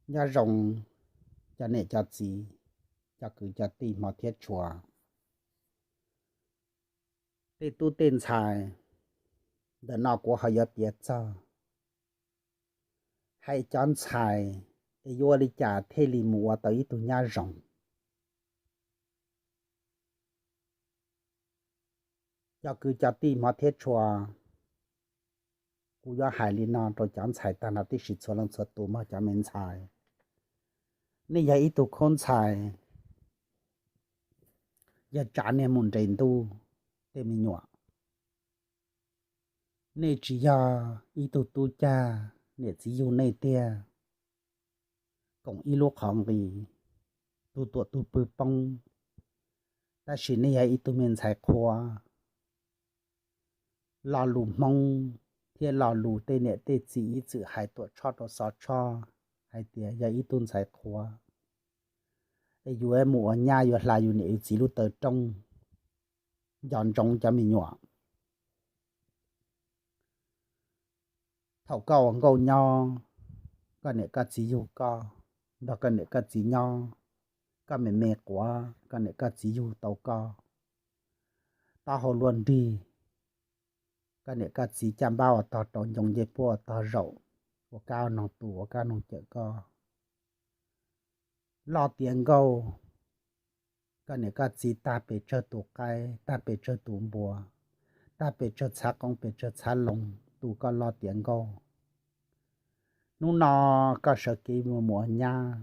Nyob zoo cov niam cov txiv, cov kwv cov tij hmov thiab tshua, tej tub tej ntxhais. Ntawm no kuv ho yuav piav txog hais cov ntxhais es yuav ua li cas thiaj li mus ua tau ib tug nyab zoo. Cov kwv cov tij hmov thiab tshua, kuv yuav hais li no rau cov ntxhais tag nrho tib si txhua leej txhua tus mog cov me ntxhais. Nej yog ib tug khub ntxhais, yog tsav nej mus nres ntuj, tej me nyuam, nej tsis yog ib tug tub cag, niam txiv yug nej tiag, koom ib lub qhov nqi, tug tuam tug pw poob, tab sis nej yog ib tug me ntxhais qhuav. Lo lus Hmoob thiab lo lus tej niam tej txiv ib txwm hais tuam tshoj rau xov tshoj hais tias yog ib tug ntxhais qhuav es yuav mus ua nyab yuav hla yus niam yus txiv lub taw rooj. Nco ntsoov cov me nyuam, thaum koj ua nkauj nyob, koj niam koj txiv yug koj, nrog koj niam koj txiv nyob, koj me me quav, koj niam koj txiv yug tau koj, taub hau luaj nrig, koj niam koj txiv caj npab ua tog rau ncoo ncej puab ua tog zaum, ua kab noog tu ua kab noog cawm koj. Loj tiav nkauj, koj niam koj txiv tag pes tsawg tus qaib, tag pes tsawg tus npua, tag pes tsawg txhab qoob pes tsawg txhab loo tu koj loj tiav nkauj. Hnub no koj sawv kev mus ua nyab,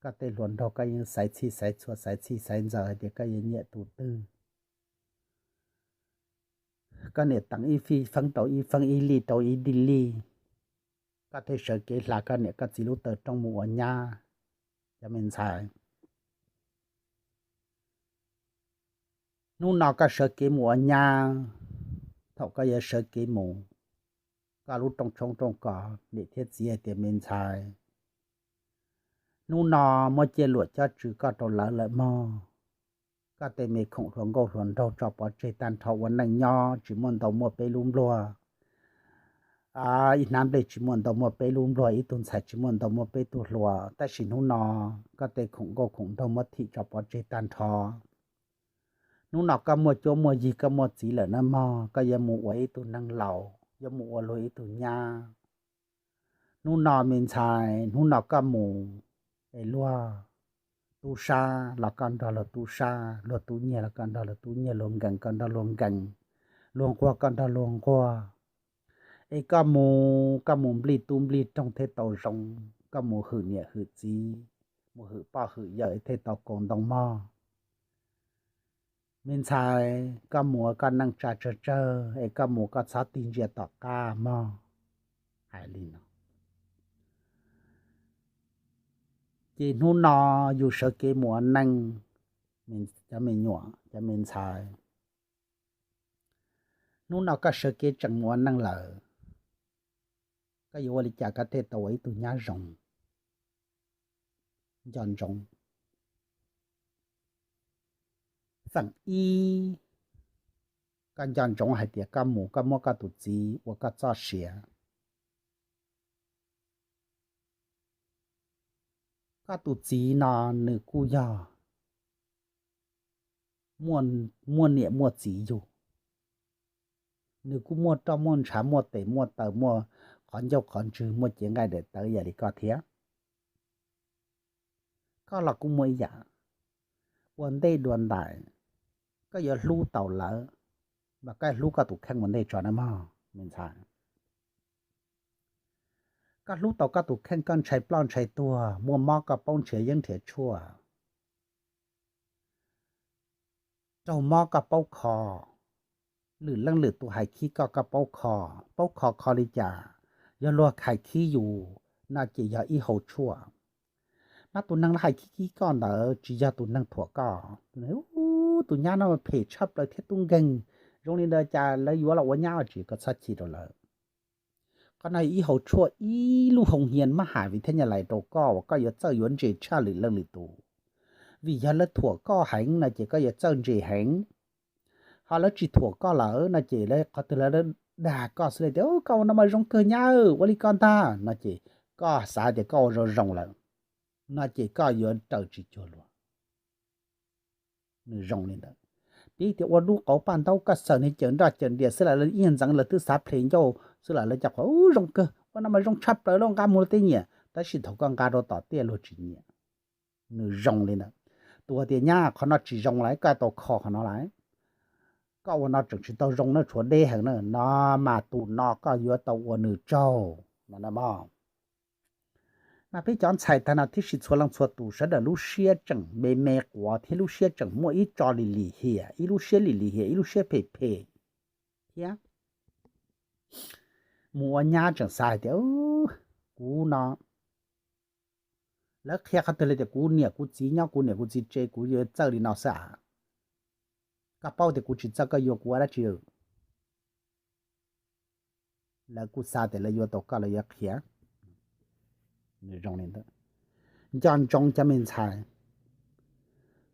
koj tej hluas nraug koj yeej xaiv txhij xaiv txhua xaiv txhij xaiv ntxaws hais tias koj yuav nyiam tus twg. Koj niam teev ib feeb rau ib feeb, ib lij rau ib lij, koj thiaj sawv kev hla koj niam koj txiv lub taw rooj mus ua nyab. Cov me ntxhais, hnub no koj sawv kev mus ua nyab, thaum koj yuav sawv kev mus, koj lub rooj tshoob rooj kos niam thiab txiv hais tias me ntxhais, hnub no muab ciaj luam cob tsw koj rau lawv lawm mog. Koj tej me khoom hluas nkauj hluas nraug tso pov tseg tag nrho ua neej nyob tsis muaj ntau muaj peb lub npluag. Ib hnab nplej tsis muaj ntau muaj peb lub npluag, ib tug ntxhais tsis muaj ntau muaj peb tug hluas, tab sis hnub no koj tej khoom nkauj khoom nraug muab thim tso pov tseg tag nrho. Hnub no koj muaj cuab muaj yig koj muaj txiv lawm na mog, koj yuav mus ua ib tug neeg laus, yuav mus ua luag ib tug nyab. Hnub no me ntxhais, hnub no koj mus es luag tub sab los koj nrog luag tub sab, luag tub nyiag los koj nrog luag tub nyiag, luag nkees koj nrog luag nkees, luag nquag koj nrog luag nquag. Es koj mus, koj mus nplij tub nplij roog thiaj tau zoo, koj mus hwm niam hwm txiv, mus hwm poj hwm yawm thiaj tau kaus ntoo mog. Me ntxhais, koj mus koj neej tsa tsawg tsawg es koj mus koj txhob tig ntsia tom qab mog. Hais li no, ces hnub no yus sawv kev mus ua neej, cov me nyuam cov me ntxhais, hnub no koj sawv kev tseem mus ua neej lawm, koj yuav ua li cas koj thiaj tau ua ib tug nyab zoo? Nco ntsoov, feem ib, koj nco ntsoov hais tias koj mus koj muab koj tus txiv ua koj txoj sia. Koj tus txiv no nws kuj yog muaj niam muaj txiv yug, nws kuj muaj roj muaj ntshav muaj tes muaj taw muaj qhov ncauj qhov ntswg muaj cev nqaij daim tawv ib yam li koj thiab. Koj los kuj muaj ib yam, ua ntej dua ntais, koj yuav hlub tau lawv, mas koj hlub koj tus kheej ua ntej tso na mog me ntxhais. Koj hlub tau koj tus kheej, koj ntshai ploj ntshai tuag, muaj mob koj paub nrhiav yeeb nrhiav tshuaj, raug mob koj paub kho, lwm leej lwm tus hais khib koj koj paub kho. Paub kho kho li cas? Yog luag hais khib yus no ces yog ib hau tshuaj. Mas tus neeg hais khib khib koj ntawd tsis yog tus neeg thuam koj. Tus nyab no phem tshaj plaws thiab tub nkeeg, zoo li ntawd cas lawv yuav los ua nyab tsis, koj txhob chim rau lawv. Qhov no ib hau tshuaj, ib lub hoo hia mab ham vim thiab nyab lais rau koj uas koj yuav txawj yuav ntse tshaj lwm leej lwm tus. Vim yog lawv thuam koj heev no ces koj yuav txawj ntse heev. Ho lawv tsis thuam koj lawm no ces lawv qhov twg lawv dag koj xwb li tias koj ua no mas zoo kawg nyab, ua li koj ntag no ces koj xav tias koj ua zoo zoo lawm. no ces koj yuav raws tsis cuag luag. Nws zoo li ntawd. Piv tias ua lub qauv paj ntaub koj xaws niag caws nroj caws nrias xwb las, lawv ib nyuag ntxeev lawv twb xav plhis ncauj xwb las, lawv cov qhov ub zoo kawg, ua no mas zoo tshaj plaws, luag nqa mus luag tej nyiam, tab sis thaum koj nqa rau tom tiaj luag tsis nyiam. Nws zoo li ntawd. Tus tias nyab qhov no tsis zoo lawm, koj tau kho qhov no lawm, koj ua no tseem tsis tau zoo na, tshuav deb heev na, no mas tus no koj yuav tau ua nws tsaug no. Mas peb cov ntxhais tag no thiab tsis txhua leej txhua tus sawv daws lub siab tseem me me quav thiab lub siab tseem muaj ib tso lim lim hiam, ib lub siab lim lim hiam, ib lub siab phem phem thiab. Mus ua nyab tseem xav hais tias kuv no, lawv qhia qhov twg li tias kuv niam kuv txiv nyob kuv niam kuv txiv tsev kuv yuav txawj li no xwb a. Koj paub tias kuv tsis txawj koj yuav kuv ua dab tsi? Lawv kuj xav tias lawv yuav tau koj lawv yuav qhia. Nws zoo li ntawd. Nco ntsoov cov me ntxhais,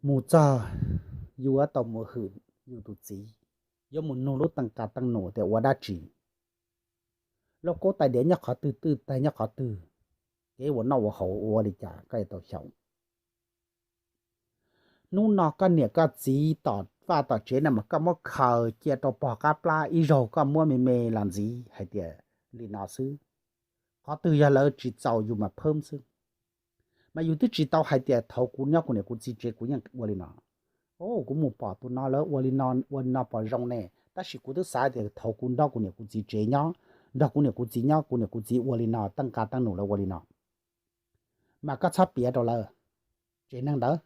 mus txog yuav tau mus hwm yus tus txiv, yuav mus nug lub teej qa teej num tias ua dab tsi, lub kaub tais diav nyob qhov twg, twj tag nyob qhov twg, kev ua noj ua haus ua li cas koj yuav tau xyaum. Hnub no koj niam koj txiv tom vaj tom tsev no mas koj muab khaws cia rau pog qab plab ib zaug, koj muab me me los ntxiv hais tias li no xwb. Qhov twg yog lawv tsis txaus yus mas phab xwb. Mas yus twb tsis tau hais tias thaum kuv nyob kuv niam kuv txiv tsev kuv yeej ua li no. O, kuv mus pom tus no lawv ua li no ua li no pom zoo ne, tab sis kuv twb xav tias thaum kuv nrog kuv niam kuv txiv tsev nyob, nrog kuv niam kuv txiv nyob kuv niam kuv txiv ua li no, teej qa teej num lawv ua li no. Mas koj txhob piav rau lawv. Tsev neeg ntawd,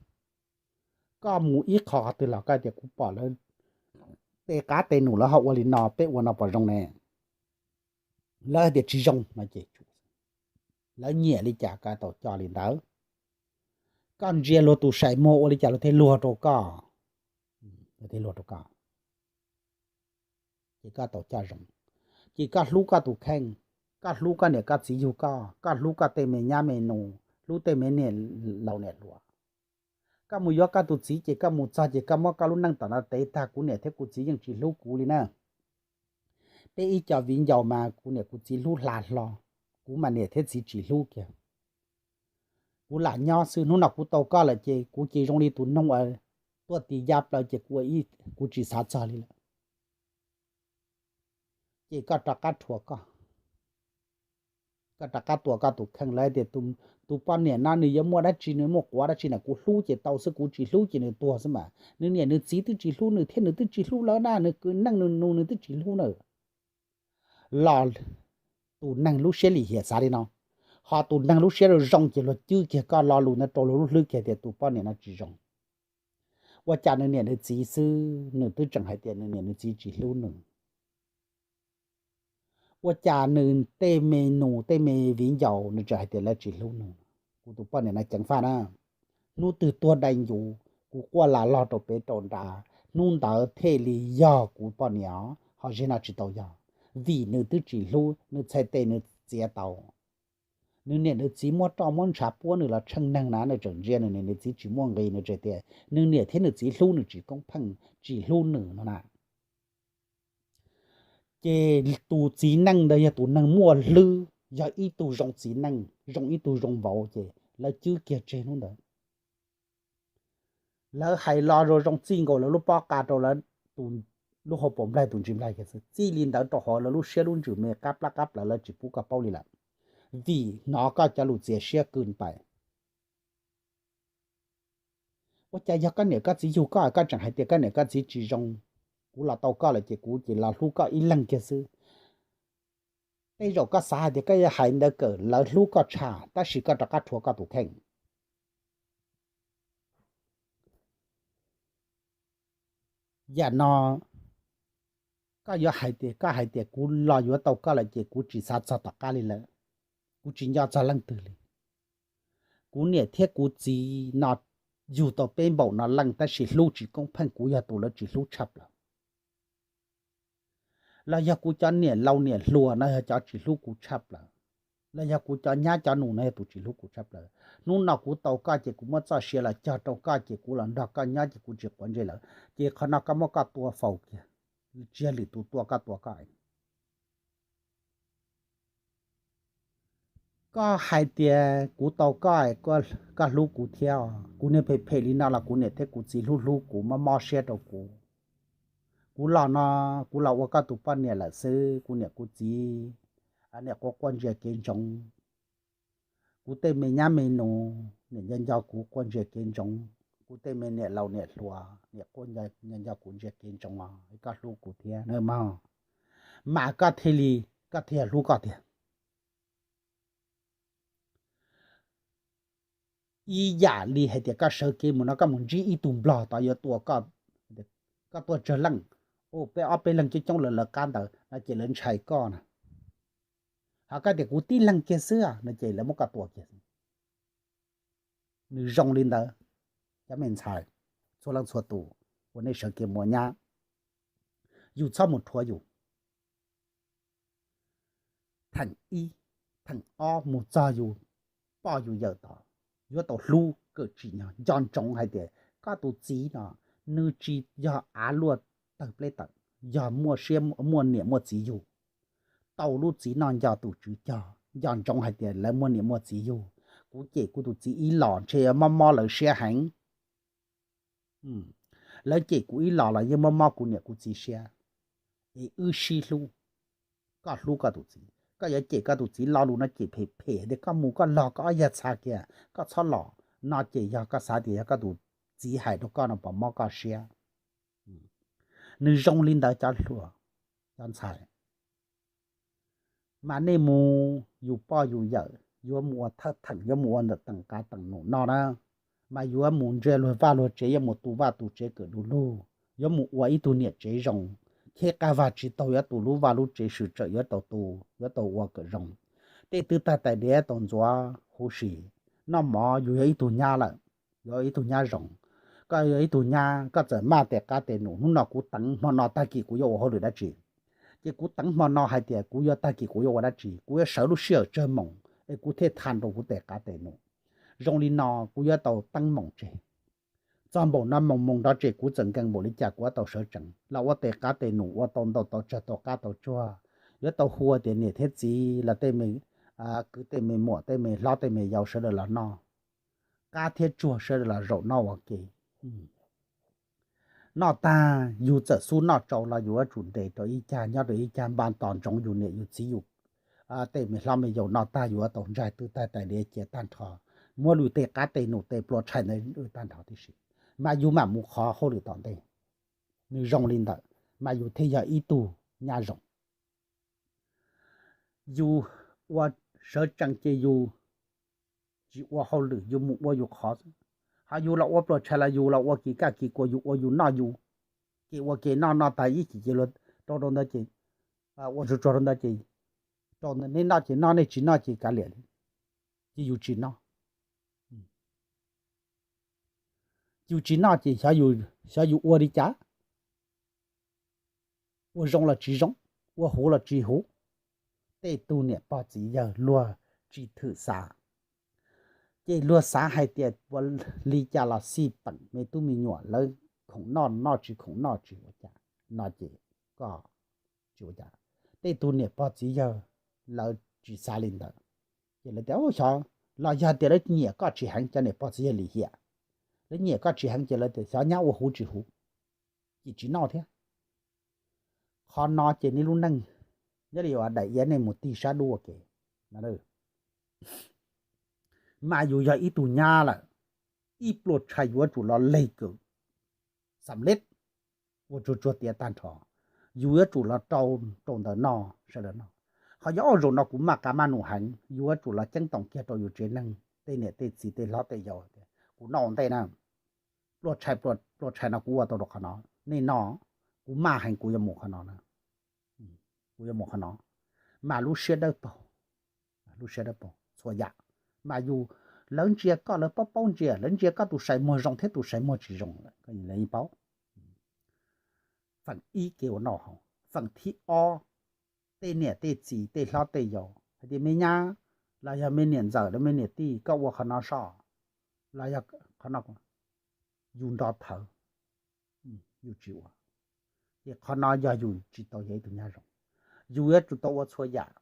koj mus ib qho qhov twg los koj tias kuv pom lawv tej qab tej num lawv ho ua li no, peb ua no pom zoo ne. Lawv hais tias tsis zoo no ces lawv nyiam li cas koj tau coj li ntawd. Koj ntsia luag tus saim muag ua li cas luag thiaj luag rau koj, luag thiaj luag rau koj. Ces koj tau coj zoo. Ces koj hlub koj tus kheej, koj hlub koj niam koj txiv yug koj, koj hlub koj tej me nyab me nus, hlub tej me niam laus niam hluas. Koj mus yuav koj tus txiv ces koj mus txog ces koj muab koj lub neej tom no tev tag, kuv niam thiab kuv txiv yeej tsis hlub kuv li na. Peb ib co viv ncaus mas kuv niam kuv txiv hlub hla hlo, kuv mas niam thiab txiv tsis hlub kiag. Kuv lam nyob xwb, hnub no kuv tau koj lawm ces kuv ces zoo li tus noog uas tuaj tis ya plaws ces kuv tsis xav txog li lawm. Ces koj rov qab rhuav koj, koj rov qab tua koj tus kheej. Lawv tias tus poj niam no nws yuav muaj dab tsi, nws muaj quav dab tsi na, kuv hlub ces tau xwb, kuv tsis hlub ces nws tuag xwb mas. Nws niam nws txiv twb tsis hlub nws thiab nws twb tsis hlub lawv na, nws kwv neej nws nus nws twb tsis hlub na. Los tus neeg lub siab lim hiam xav li no, ho tus neeg lub siab zoo zoo ces luag cwb kiag koj lo lus ntawd rau luag lub hlwb kiag tias tus poj niam no tsis zoo. Ua cas nws niam nws txiv xwb nws twb tseem hais tias nws niam nws txiv tsis hlub nws? Ua cas nws tej me nus tej me viv ncaus nws tseem hais tias lawv tsis hlub nws? Kuv tus poj niam no ceev faj na. Hnub twg tuag dai ncuv, kuv quaj lag log rau pem rau nrad, hnub ntawd thiaj li yog kuv poj niam os, ho zaum no tsis tau yog. Vim nws twb tsis hlub, nws txhais tes nws txiav tau. Nws niam nws txiv muab roj muab ntshav puab nws los tsheej neeg na, nws tseem ntsia nws niam nws txiv tsis muaj nqis, nws tseem tias nws niam thiab nws txiv hlub nws tsis koob pheej, tsis hlub nws no na. Ces tus txiv neej ntawd yog tus neeg muaj hlwb, yog ib tug zoo txiv neej, zoo ib tug zoo vauv, ces lawv cwb kiag tseg hnub ntawd. Lawv hais lo zoo zoo txij nkaus lawv lub pob qa rau lawv tus, lub hauv paus nplaig tus ntsis nplaig kiag xwb. Txij li ntawd rau hauv lawv lub siab lub ntsws me qab plab qab plaws, lawv tsis pub koj paub li lawm, vim hnov koj cov lus txias siab kwj pais. Ua cas yog koj niam koj txiv yug koj, koj tseem hais tias koj niam koj txiv tsis zoo? Kuv los tau koj lawm ces kuv ces los hlub koj ib leeg kiag xwb. Tej zaum koj xav hais tias koj yuav hais ntawd kom lawv hlub koj tshaj, tab sis koj rov qab rhuav koj tus kheej. Yam no koj yuav hais tias, koj hais tias kuv los yuav tau koj lawm ces kuv tsis xav txog tom qab li lawm, kuv tsis nco txog leej twg li. Kuv niam thiab kuv txiv no yug tau peb npaum no leej tab sis hlub tsis koob pheej, kuv yog tus lawv tsis hlub tshaj plaws. Los yog kuv cov niam laus niam hluas no yog cov tsis hlub kuv tshaj plaws, los yog kuv cov nyab cov nus no yog tus tsis hlub kuv tshaj plaws. Hnub no kuv tau koj ces kuv muab txoj sia los cog rau koj ces kuv los nrog koj nyob ces kuv tsis quav ntsej lawm. Ces qhov no koj muab koj tua faus kiag, tsis yog lwm tus tua koj, tua koj. Koj hais tias kuv tau koj, koj hlub kuv thiab os. Kuv niag phem phem li no los kuv niam thiab kuv txiv hlub hlub kuv, mob mob siab rau kuv. Kuv los no, kuv los ua koj tus poj niam lawm xwb, kuv niam kuv txiv niam quaj quaj ntsia kev ntsoov. Kuv tej me nyab me nus niam nco nco kuv quaj ntsia kev ntsoov. Kuv tej me niam laus niam hluas niam quaj nco nco kuv ntsia kev ntsoov os, koj hlub kuv thiab na mog. Mas koj thiaj li, koj thiaj hlub koj tiag. Ib yam li hais tias koj sawv kev mus no koj mus ntsib ib tug nplog tod yuav tua koj, koj tuaj tsawg leej, peb ob peb leeg coob coob lawv lawv qab ntawd no ces lawv ntshai koj na. Ho koj tias kuv tib leeg kiag xwb no ces lawv muab koj tua kiag. Nws zoo li ntawd, cov me ntxhais, txhua leej txhua tus uas nej sawv kev mus ua nyab, yus txhob mus rhuav yus. Theem ib, theem ob mus txog yus poj yus yawm tod, yuav tau hlub kawm tsim nyog, nco ntsoov hais tias koj tus txiv no nws tsis yog av luaj tawg pleb tawm, yog muaj siab muaj niam muaj txiv yug. Tau lub txiv noj nco tus tswv cog, nco ntsoov hais tias lawv muaj niam muaj txiv yug. Kuv cem kuv tus txiv ib los ntshe yuav mob mob lawv siab heev. Lawv cem kuv ib los los yeej mob mob kuv niam kuv txiv siab. Es wb sib hlub, koj hlub koj tus txiv, koj yuav cem koj tus txiv lo lus no cem phem phem tias koj mus koj log koj ob yag txha kiag koj txhob los no ces yog koj xav tias yog koj tus txiv hais rau koj no pom mob koj siab. Nws zoo li ntawd cov hluas, cov ntxhais. Mas nej mus yus poj yus yawm yuav mus ua thawj theem, yuav mus ua ntawm teem qab teem num no na, mas yuav mus ntsia luag vaj luag tsev, yuav mus tu vaj tu tsev kawm du lug, yuav mus ua ib tug niam tsev zoo, cheb qab vag tsis taug yuav tu lub vaj lub tsev swm tsawm yuav tau tu, yuav tau ua kom zoo. Tej twg tag tais diav tau ntxuav huv si. Noj mov yus yog ib tug nyab lawm, yuav ib tug nyab zoo. Koj yog ib tug nyab koj txawm maj tes qab tes num, hnub no kuv teev hmo no tag kis kuv yuav ua hauj lwm dab tsi? Ces kuv teev hmo no hais tias kuv yuav tag kis kuv yuav ua dab tsi, kuv yuav sawv lub sij hawm tsawg moos es kuv thiaj tha rau kuv tes qab tes num. Zoo li no kuv yuav tau teeb moos tseg. Txog npaum no moos moos nrov tseg kuv txawm nkees npaum li cas kuv yuav tau sawv tsees los ua tes qab tes num ua tau ntau tau tsawg tau qab tau tsuag. Yuav tau hu tias niam thiab txiv los tej me kwv tej me muam tej me hlob tej me yau sawv daws los noj, qab thiab tsuag sawv daws los zaum noj ua ke. Noj tag yus txawm xub noj tsau los yus yuav tsum nres rau ib cag nyob rau ib cag npaj tos ntsoov yus niam yus txiv yus tej me hlob me yau noj tag yus yuav tau ntsaig twb tag tais diav cia tag nrho, muab lwm tej qab tes num tej pluas tshais ntawd tag nrho tib si, mas yus mam mus qhov hauj lwm tom ntej. Nws zoo li ntawd mas yus thiaj yog ib tug nyab zoo. Yus ua sawv tsees ces yus tsis ua hauj lwm, yus mus ua yus qhov xwb. Ho yus los ua pluas tshais los yus los ua kis kaj kis kua, yus ua yus noj yus, kev ua ke noj noj tag ib chim ces luag rau rau ntawd ces ua tsuag tsuag rau ntawd ces rau nej noj ces noj, nej tsis noj ces kav liam li. Ces yus tsis noj. Yus tsis noj ces xyov yus ua li cas, ua zoo los tsis zoo, ua huv los tsis huv. Tej tug niam pog txiv yawg luag tsis thwm xav, ces luag xav hais tias ua li cas los xij peem me tub me nyuam lawv khoom noj noj tsis khoom noj tsis ua cas no ces koj tsis ua cas. Tej tug niam pog txiv yawg lawv tsis xav li ntawd, ces lawv tias xyov los yog tias lawv nyiam koj tsis heev, cov niam pog txiv yawg lim hiam, lawv nyiam koj tsis heev ces lawv tias xyov nyab ua huv tsis huv, ces tsis noj thiab. Qhov no ces nej lub neej nyob li daim iav nej mus tig sab dub ua ke. Mas yus yog ib tug nyab lawm, ib pluas tshais yuav tsum los leg kawm xam lej, ua tsuag tsuag tiav tag nrho, yus yuav tsum los rau rau ntawd noj sawv daws noj. Ho yog ua zaum no kuv maj qab maj num heev, yus yuav tsum los ceeb toom kiag rau yus tsev neeg tej niam tej txiv tej hlob tej yau tias kuv noj ua ntej na, pluas tshais, pluas tshais no kuv ua tau rau qhov no, nej noj, kuv maj heev kuv yuav mus qhov no, kuv yuav mus qhov no. Mas lub siab dawb paug, lub siab dawb paug txhua yam. Mas yus, lawv ntsia koj lawv paub paub ntsia, lawv ntsia koj tus sai muag zoo thiab tus sai muag tsis zoo lawv yeej paub. Feem ib kev ua noj haus. Feem thib ob, tej niam tej txiv tej hlob tej yau hais tias me nyab los yog me niam ntxawm los me niam tij koj ua qhov no soj, los yog qhov no, yus nrov thawv, yus tsis ua, ces qhov no yog yus tsis tau yog ib tug nyab zoo. Yus yuav tsum tau ua txhua yam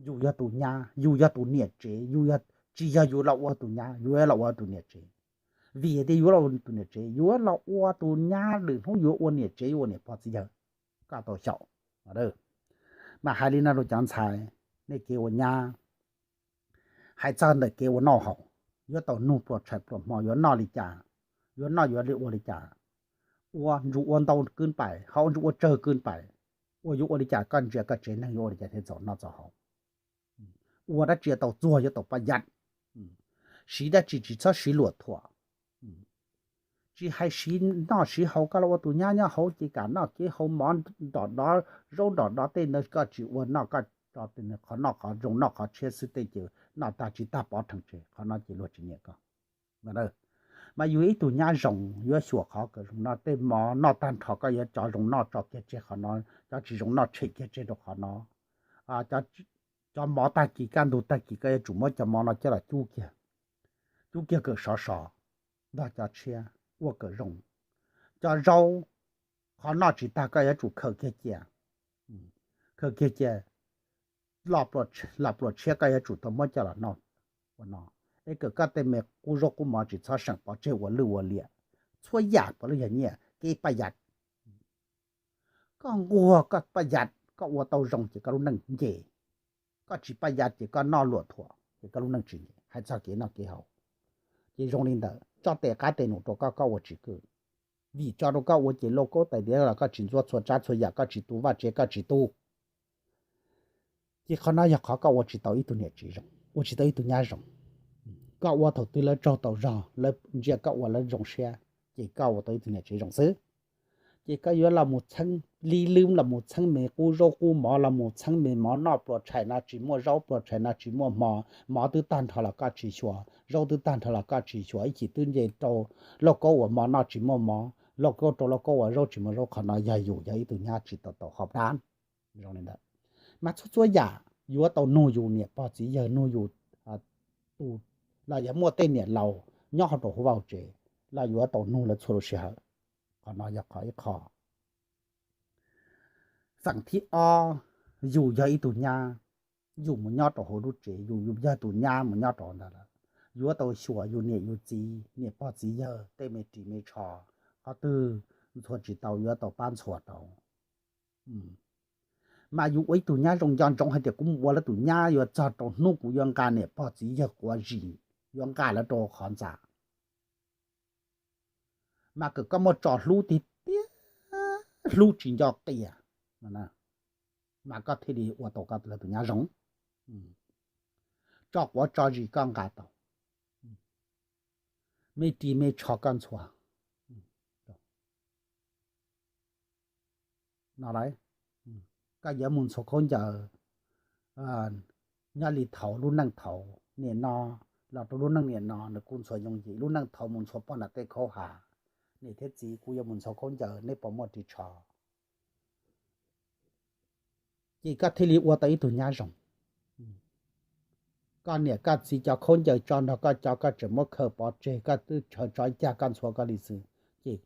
yus yog tus nyab, yus yog tus niam tsev, yus tsis yog yus los ua tus nyab, yus los ua tus niam tsev. Vim tias yus los ua tus niam tsev, yuav los ua tus nyab lwm hnub yuav ua niam tsev, yuav ua niam pog txiv yawg, koj tau xyaum. Mas hais li no rau cov ntxhais, nej kev ua nyab, hais txog ntawm kev ua noj haus, yuav tau nug pluas tshais pluas hmo yuav noj li cas, yuav noj yuav ua li cas, ua ntsuj ua ntau kwj pais, haus ntsuj ua tsawg kwj pais, ua yuav ua li cas koj ntsia koj tsev neeg yuav ua li cas thiaj txaus noj txaus haus. Ua dab tsi tau txuag yuav tau paj yaj, siv dab tsi tsis txhob siv luam thuam. Tsis hais siv noj siv haus, koj los ua tus nyab nyob hauv ces kam noj kev haus mov nrom dov, zaub nrom dov tej ntawd koj tsis ua noj, koj tso qhov noj qhov zoo noj qhov tshiab xwb tej ces noj tag tsis tag pov rhees tseg, qhov no ces luag tsis nyiam koj. Mas yus ib tug nyab zoo yuav xyuas qhov kom zoo noj, tej mov noj tag nrho koj yuav cov zoo noj tso kiag tseg qhov no, cov tsis zoo noj tshem kiag tseg rau qhov no. Cov mov tag kis kaj ntug tag kis koj yuav tsum muab cov mov no coj los cub kiag, cub kiag kom sov sov, nrog cov tshiab ua kom zoo. Cov zaub, qhov noj tsis tag koj yuav tsum khaws kiag cia, khaws kiag cia, los pluas tshiab koj yuav tsum tau muab coj los noj ua no, es kom koj tej me qub zaub qub mov tsis txhob seem pov tseg ua lwj ua liam. Txhua yam puav leej yog nyiaj kev paj yaj. Koj nquag koj paj yaj, koj ua tau zoo ces koj lub neej nce, koj tsis paj yaj ces koj noj luam thuam ces koj lub neej tsis nce, hais txog kev noj kev haus. Ces zoo li ntawd tso tes qab tes num rau koj, koj ua tsis kwj. Vim tso rau koj ua ces lauj kaub tais diav los koj tsis ntxuav txhua tsab txhua yam, koj tsis tu vaj tsev koj tsis tu. Ces qhov no yog qhov koj ua tsis tau ib tug niam tsev zoo, ua tsis tau ib tug nyab zoo. Koj ua thaum twg lawv tsaug tau zog, lawv ntsia koj ua lawv zoo siab, ces koj ua tau ib tug niam tsev zoo xwb. Ces koj yuav los mus txheeb li lwb, los mus txheeb me qub zaub qub mov, los mus txheeb me mov noj pluas tshais no tsis muaj zaub, pluas tshais no tsis muaj mov, mov twb tag nrho los koj tsis xyuas, zaub twb tag nrho los koj tsis xyuas, ib chim twb nce rau lauj kaub uas mov noj tsis muaj mov, lauj kaub rau lauj kaub uas zaub tsis muaj zaub, qhov no yog yus yog ib tug nyab tsis tau tau hauv dab. Zoo li ntawd, mas txhua txhua yam yuav tau nug yus niam pog txiv yawg, nug yus tus, los yog muaj tej niam laus nyob hauv rau hauv vaj tsev, los yuav tau nug lawv txhua lub sij hawm. Qhov no yog qhov ib qho. Feem thib ob, yus yog ib tug nyab, yus mus nyob rau hauv lub tsev, yus yog tus nyab mus nyob rau ntawd lawm, yuav tau xyuas yus niam yus txiv, niam pog txiv yawg, tej me ris me tsho, qhov twg ntxhua tsis tau yuav tau pab ntxhua rau. Mas yus ua ib tug nyab zoo nco ntsoov hais tias kuv mus ua lawv tus nyab yuav txog rau hnub kuv yuav nqa niam pog txiv yawg quav zis, yuav nqa lawv rau qhov ntxa, mas kom koj muaj tso hlub tiag tiag, hlub tsis nco qias, mas koj thiaj li ua tau koj lawv tus nyab zoo. Tso quav tso zis koj nqa tau, me ris me tsho koj ntxhua no lawm. Koj yuav mus ntxhua khaub ncaws, nyob li thaud lub neej thaud niam no los rau lub neej niam no nws kuj ntxhua yooj yim, lub neej thaud mus ntxhua poj niam tej khaub ha, niam thiab txiv kuj yuav mus ntxhua khaub ncaws, nej puas muaj ris tsho? Ces koj thiaj li ua tau ib tug nyab zoo. Koj niam koj txiv cov khaub ncaws tso nrog koj cov koj tseem muab khaws pov tseg, koj twb tshaw tso ib cag koj ntxhua koj li xwb, ces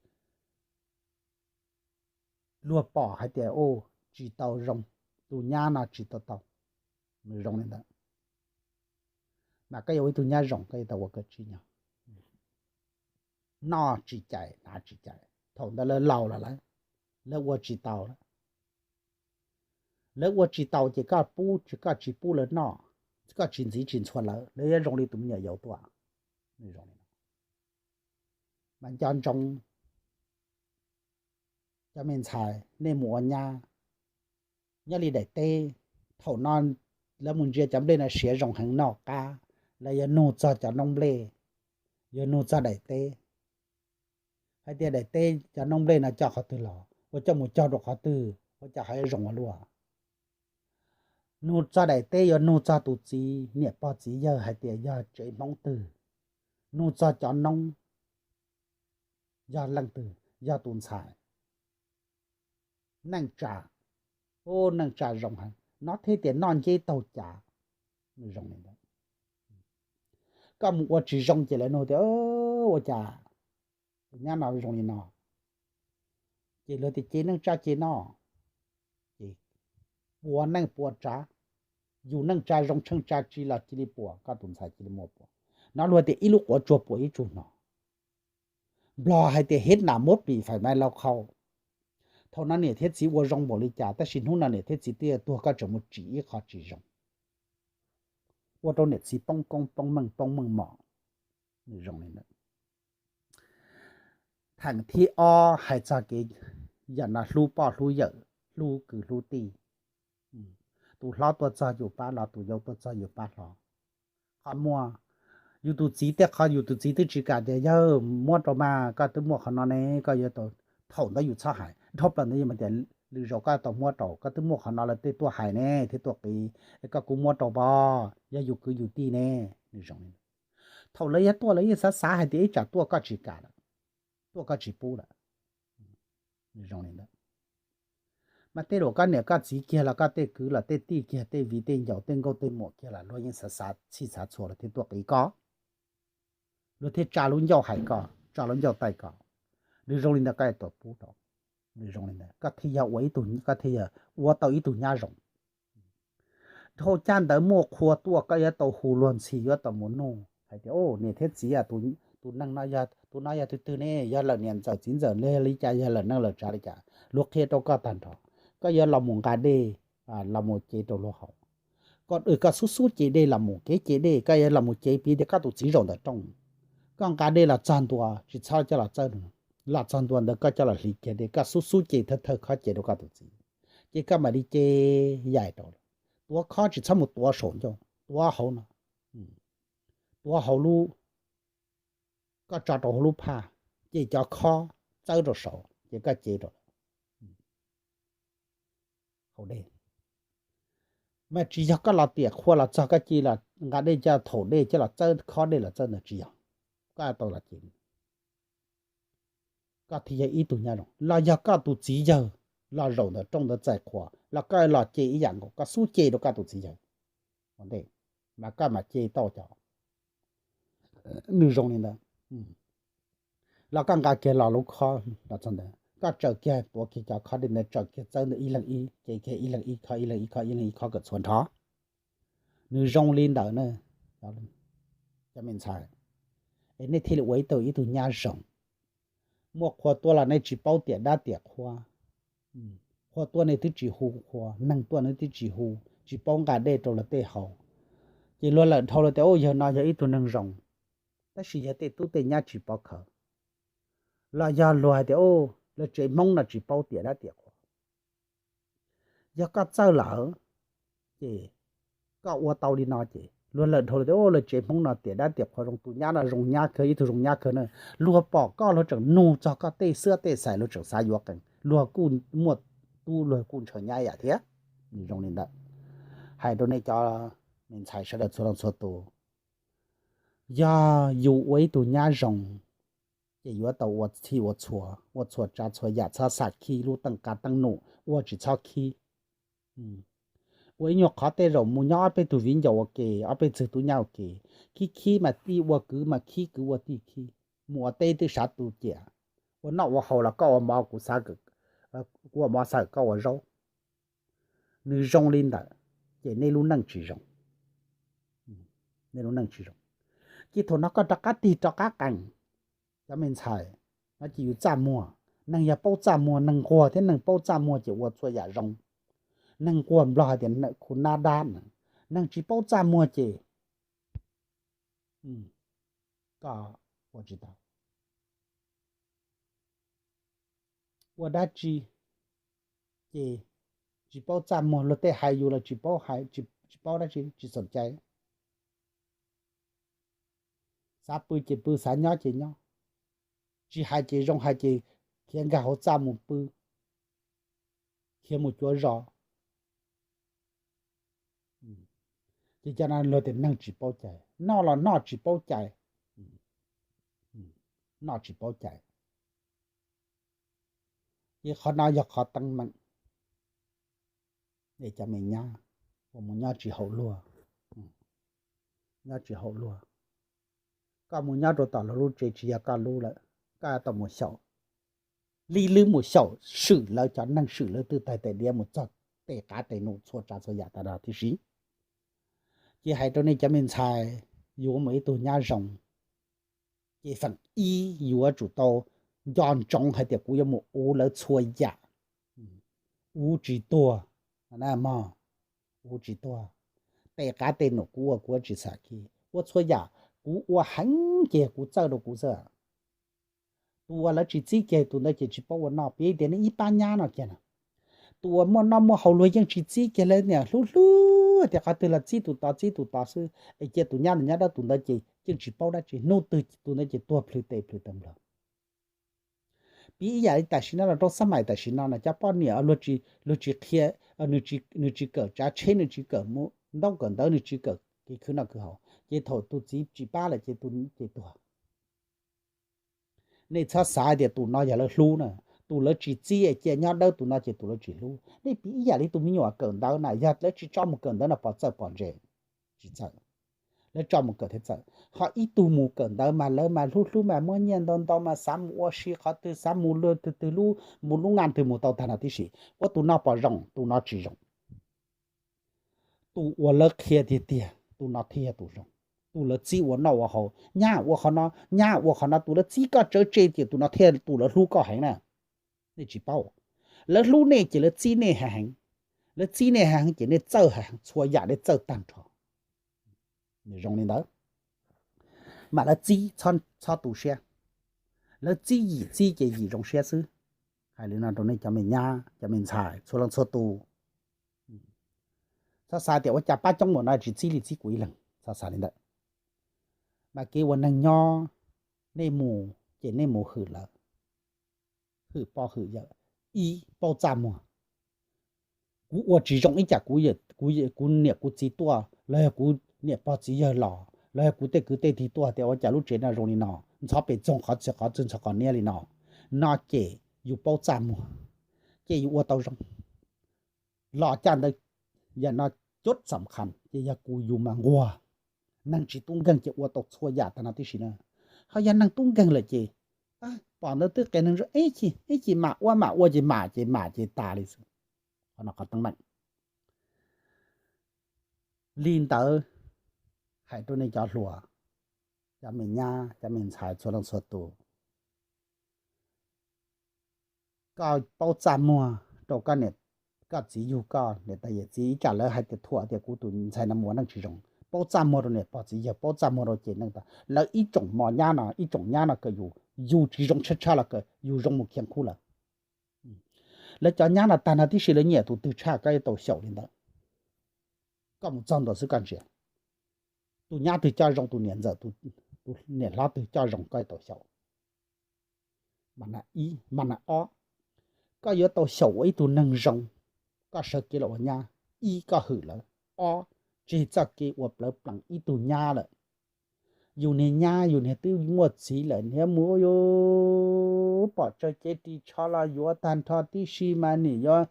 luag pom hais tias u, tsis tau zoo, tus nyab no tsis tau tau, nws zoo li ntawd. Mas koj yuav ua ib tug nyab zoo koj yuav tau ua kom tsim nyog, noj tsis cais hnav tsis cais. Thaum ntawd lawv laus lawm, lawv ua tsis tau lawm. Lawv ua tsis tau ces koj pub, koj tsis pub lawv noj, koj tsis ntxiv tsis ntxhua lawv, lawv yuav zoo li tus me nyuam yaus tuaj. Mas nco ntsoov, cov me ntxhais nej mus ua nyab, nyob li daim teb, thaum no lawv mus ntsia cov nplej no siav zoo heev noj qab, lawv yuav nug txog cov noob nplej, yuav nug txog daim teb, hais tias daim teb cov noob nplej no coj qhov twg los, ua coj mus cog rau qhov twg ua cas ho zoo ua luaj. Nug txog daim teb yuav nug txog tus txiv, niam pog txiv yawg hais tias yog tsev Hmoob twg, nug txog cov noob yog leej twg, yog tus ntxhais. Neej tsa, u, neej tsa zoo heev no thiaj tias noj nceb taug cav, zoo li ntawd. Koj mus ua tsis zoo ces lawv nug tias ua cas tus nyab no zoo li no, ces luag tias ces neej tsa ces no, ces pua neej pua tsav, yus neej tsa zoo tsheej tsa tsi los cia li puas, koj tus ntxhais cia li muaj puas. No luag tias ib lub quav tsuag puas ib tsug hno. Nplog hais tias hiv nam muab pim fais mai lau khau. Thaum no niam thiab txiv ua zoo npaum li cas, tab sis hnub no niam thiab txiv twb tuag, koj tseem mus tsim ib qho tsis zoo, ua rau niam txiv poob koob poob meej poob meej mom. Nws zoo li ntawd. Theem thib ob hais txog kev yam no hlub poj hlub yawm, hlub kwv hlub tij. Tus hlob tuaj txog yus pab hlob, tus yau tuaj txog yus pab hlob. Qhov muaj, yus tus txiv, tej qhov yus tus txiv twb tsis kam tias yawg muab rau mas, koj twb muaj qhov no ne, koj yuav tau, thaum ntawd yus txhob hais, dhau plaws ntawd yus mas tias lwm zaus koj tau muab rau, koj twb muaj qhov no lawv tej tuaj hais ne thiab tuaj qiv, es koj kuj muab rau pov, yog yus kwv yus tij ne. Nws zoo li ntawd. Thaum lawv yog tuaj lawv yeej xav xav hais tias ib tsam tuaj koj tsis kam lawm, tuaj koj tsis pub lawm. Nws zoo li ntawd. Mas tej zaum koj niam koj txiv kiag los koj tej kwv los tej tij kiag, tej viv tej ncaus tej nkauj tej muam kiag los luag yeej xav xav txhij xav txhua luag thiaj tuaj qiv koj, luag thiaj tsa lub ncauj hais koj, tsa lub ncauj taij koj. Nws zoo li ntawd koj yuav tau pub rau, nws zoo li ntawd koj thiaj yog ua ib tug, koj thiaj yog ua tau ib tug nyab zoo. Dhau caj ntawd muaj qhua tuaj koj yuav tau hu luag ntxhi, yuav tau mus nug hais tias, niam thiab txiv, tus neeg no, tus no yog tus twg ne, yog lawm niam ntxawm txiv ntxawm li cas, yog lawm neej lawm tsav li cas, luag qhia rau koj tag nrho. Koj yuav los mus nqa dej, los mus cev rau luag haus. Koj xub xub cev dej los mus, kev cev dej koj yuav los mus cev piv tias koj tus txiv zaum ntawm rooj. Koj nqa dej los txog ntua tsis txhob coj los txawb, los txog ntua ntawd koj coj los hliv kiag dej, koj xub xub cev thawj thawj khob cev rau koj tus txiv, ces koj mam li cev yaim rau. Tuav khob tsis txhob mus tuav saum ncauj, tuav hauv no, tuav hauv lub, koj tso rau hauv lub phaj, ces cov khob txawb rau saud ces koj cev rau hauv dej. Mas tsis yog koj los tiam qhua los txog koj cia li nqa dej coj thaum dej coj los txawb khob dej los txawb ntawd tsis yog. Koj tau los cev, koj thiaj yog ib tug nyab zoo. Los yog koj tus txiv yawg los zaum ntawm rooj ntawd txais qhua los koj los cev ib yam nkaus, koj xub cev rau koj tus txiv yawg ua ntej, mas koj mam cev tau cov, nws zoo li ntawd. Los koj nqa kiag los lub khob los txog ntawd, koj tsaws kiag tuav kiag cov khob dej ntawd, tsaws kiag txawb ntawd, ib leeg ib, cev kiag ib leeg ib khob, ib leeg ib khob, ib leeg ib khob kom txhua nrho. Nws zoo li ntawd na, cov me ntxhais, es nej thiaj li ua ib tug, ib tug nyab zoo. Muaj qhua tuaj los nej tsis paub tiam dab tiam qhua. Qhua tuaj nej twb tsis hu qhua, neeg tuaj nej twb tsis hu, tsis paub nqa dej rau luag tej haus, ces luag lawm dhau luag tias, u, yawg no yog ib tug neeg zoo. Tab sis yog tej tub tej nyab tsis paub khawv, los yog luag hais tias, u, lawv tsev Hmoob no tsis paub tiam dab tiam qhua. Yog koj txawj lawm, ces koj ua tau li no ces luag lawm dhau luag tias, u, lawv tsev Hmoob no tiam dab tiam qhua zoo, tus nyab no zoo nyab kawg, ib tug zoo nyab kawg na. Luag pom koj luag tseem nug txog koj tej xwb tej xais, luag tseem xav yuav qees, luag kuj muaj tub, luag kuj ntshaw nyab yam thiab. Nws zoo li ntawd. Hais rau nej cov me ntxhais sawv daws txhua leej txhua tus, yog yus ua ib tug nyab zoo, ces yuav tau ua txhij ua txhua, ua txhua tsav txhua yam, txhob xam khib lub teej qab teeb num, ua tsis txhob khib. Ua ib nyuag qhov tej zaum mus nyob ob peb tug viv ncaus ua ke, ob peb tug tub nyab ua ke, khib khib mas tij ua kwv mas khib, kwv ua tij khib, mus ua teb twb sav tu ciam, ua noj ua haus los koj ua mov kuv xav, kuv ua mov xav koj ua zaub. Nws zoo li ntawd, ces nej lub neej tsis zoo. Nej lub neej tsis zoo. Ces thaum no koj rov qab tig rov qab qees, cov me ntxhais, no ces yus txaj muag. Neeg yog paub txaj muag, neeg nquag thiab neeg paub txaj muag ces ua txhua yam zoo. Neeg nquag Nplog hais tias khu nab dab na. Neeg tsis paub txaj muag ces koj ua tsis tau. Ua dab tsi ces tsis paub txaj muag, luag tej hais yus los tsis paub hais, tsis paub dab tsi, tsis xam cai. Xav pw ces pw, xav nyob ces nyob, tsis hais ces zoo, hais ces khiav nkag hauv txaj mus pw, khiav mus cuav zos. Ces cov no luag tias neeg tsis paub cai, noj los noj tsis paub cai, noj tsis paub cai. Ces qhov no yog qhov teeb meem. Es cov me nyab uas mus nyob tsis haum luag, nyob tsis haum luag, koj mus nyob rau tom luag lub tsev tsis yog koj lub lawm, koj tau mus xyaum, li lwb mus xyaum, swm lawv cov neeg, swm lawv twj tais tais diav mus txog tej qav tes num txhua tsav txhua yam tas los tib si. Ces hais rau nej cov me ntxhais, yuav mus ib tug nyab zoo, ces feem ib yuav tsum tau nco ntsoov hais tias kuv yuav mus ua lawv txhua yam, ua tsis tuag, mog, ua tsis tuag. Tej qab tej num kuv ua kuv tsis xam khi, ua txhua yam kuv ua heev ces kuv txawj rau kuv xwb. Tus uas lawv tsis txib kiag tus ntawd ces tsis paub ua noj. Piv tias nej ib pab nyab no kiag na, tus uas muaj noj muaj haus luag yeej tsis txib kiag, lawv niam hlub hlub tias qhov twg los txib tus tod txib tus tod xwb, es cia tus nyab ntawd nyob dawb tus ntawd ces yeej tsis paub dab tsi, hnub twg tus ntawd ces tuag plhws tes plhws taw nplog. Piv ib yam li tam sim no los rau xab mais tam sim no na, cov poj niam luag tsis qhia, nws tsis kawm tsav tsheb, nws tsis kawm ntaub kawm ntawv, nws tsis kawm kev khwv noj khwv haus, ces thaum tus txiv tsis pab lawm ces tus ces tuag. Nej txhob xav tias tus no yog lawv hlub na, tus lawv tsis txib cia nyob dawb tus no ces tus lawv tsis hlub. Nej piv ib yam li tus me nyuam kawm ntawv na, yog lawv tsis tso mus kawm ntawv no pov txawj pov ntse? Tsis txawj. Lawv tso mus kawm thiaj txawj. Ho ib tug mus kawm ntawv mas lawv mas hlub hlub mas muab nyiaj ntau ntau mas xav mus ua si qhov twg, xav mus lub twg twg lub, mus lub naj twg mus tau tag nrho tib si. Ua tus no pom zoo, tus no tsis zoo. Tus uas lawv qhia tiag tiag tus no thiaj yog tus zoo. Tus lawv txib ua noj ua haus, nyab ua qhov no, nyab ua qhov no, tus lawv txib koj tsawv tseg ces tus no thiaj tus lawv hlub koj heev na. Nej tsis paub, lawv hlub nej ces lawv txib nej heev heev. Lawv txib nej heev heev ces nej txawj heev, txhua yam nej txawj tag nrho. Nws zoo li ntawd, mas lawv txib txhob tu siab. Lawv txib yim txib ces yim zoo siab xwb. Hais li no rau nej cov me nyab cov me ntxhais txhua leej txhua tus. Txhob xav tias ua cas pab coob mus no tsis txib li txib kuv ib leeg, txhob xav li ntawd. Mas kev ua neeg nyob, nej mus ces nej mus hwm lawv, hwm poj hwm yawm, ib paub txaj muag. Kuv ua tsis zoo ib yam, kuv niam kuv txiv tuaj los yog kuv niam pog txiv yawg los los yog kuv tej kwv tej tij tuaj tias ua cas lub tsev no zoo li no, ntxhov pes txoog qhov txhia qhov txwg ntxhov qhov niab li no, no ces yus paub txaj muag, ces yus ua tau zoo. Los caj ntawd, yam no cub xam khas ces yog kuv yus mas nquag. Neeg tsis tub nkeeg ces ua tau txhua yam tag no tib si na. Ho yog neeg tub nkeeg lawm ces pom ntawd twb qias neeg zoo, ib chim mam ua mam ua ces mam ces mam ces tas li xwb. Qhov no qhov teeb meem. Li ntawd, hais rau nej cov hluas, cov me nyab cov me ntxhais txhua leej txhua tus, koj paub txaj muag rau koj niam, koj txiv yug koj, niam tais yawm txiv ib tsam lawv hais tias thuam tias kuv tus ntxhais no mus ua neej tsis zoo, paub txaj muag rau niam pog txiv yawg, paub txaj muag rau ces neej tas lawv ib tsoom mos nyab no, ib tsoom nyab no kawm yus, yus tsis zoo tshaj tshaj los kawm yus zoo mus khiav khub lawm. Lawv cov nyab no tag nrho tib si lawv nyiam tus twg tshaj koj yuav tau xyaum li ntawd. Koj mus txog ntua xwb koj ntsia, tus nyab twg coj zoo, tus niam ntxawm, tus niam hlob twg coj zoo koj yuav tau xyaum. Mas na ob, koj yuav tau xyaum ua ib tug neeg zoo, koj sawv kev los ua nyab, ib koj hwm lawv, ob tseg txoj kev ua plawv plees ib tug nyab lawm. Yus niag nyab yus niag twb muaj txiv lawm, niag mus yus pom tsawg cev ris tsho los yuav tag nrho tib si mas nim yuav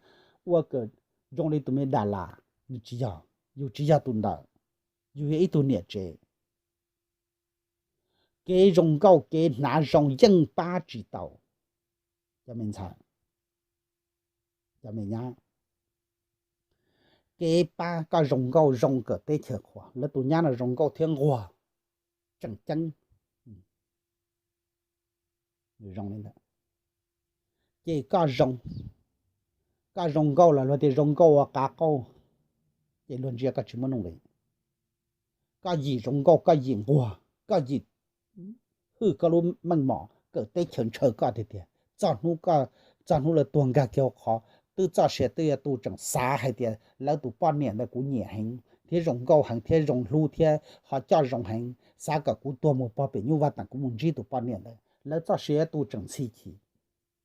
ua kawm zoo li tus me das las, nws tsis yog, yus tsis yog tus ntawd, yus yog ib tug niam tsev. Kev zoo nkauj kev hnav zoo yeej pab tsis tau. Cov me ntxhais, cov me nyab, kev pab koj zoo nkauj zoo kawm teb chaws qhuas, lawv tus nyab no zoo nkauj thiab nquag, tseem ceeb. Zoo li ntawd ces koj zoo, koj zoo nkauj los luag tias zoo nkauj ua qav qauj, ces luag ntsia koj tsis muaj nuj nqis. Koj yim zoo nkauj, koj yim nquag, koj yim hwj koj lub meej mom kawm teb chaws ntshaw koj tiag tiag. Txog hnub, txog hnub lawv tuag nkag kiag hauv qhov, twb txoj sia twb yuav tu tseem xav hais tias lawv tus poj niam ntawd kuv nyiam heev thiab zoo nkauj heev thiab zoo hlub thiab ho coj zoo heev, xav kom kuv tuag mus pog pem nyuj vaj tas kuv mus ntsib tus poj niam ntawd. Lawv txoj sia yuav tu tseem ntxhi chim.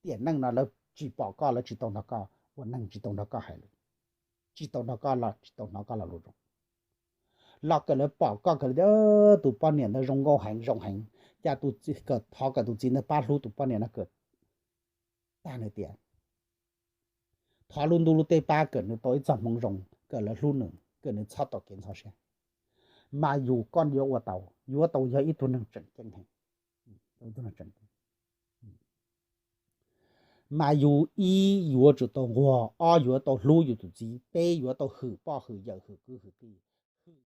Tiam neej no lawv tsis pom koj, lawv tsis tau nrog koj ua neeg, tsis tau nrog koj hais lus, tsis tau nrog koj los tsis tau hnov koj lo lus zoo. Los kom lawv pom koj kom lawv tias tus poj niam ntawd zoo nkauj heev zoo heev, cas tus, thov kom tus txiv ntawd pab hlub tus poj niam no kom tag nws tias, thov lub ntuj lub teb pab kom nws tau ib txoj hmoov zoo, kom lawv hlub nws, kom nws txhob tau kev ntxhov siab. Mas yus koj yuav ua tau, yuav tau yog ib tug neeg tseem ceeb heev. Mas yus ib yuav tsum tau nquag, ob yuav tau hlub yus tus txiv, peb yuav tau hwm poj hwm yawm hwm kwv hwm tij.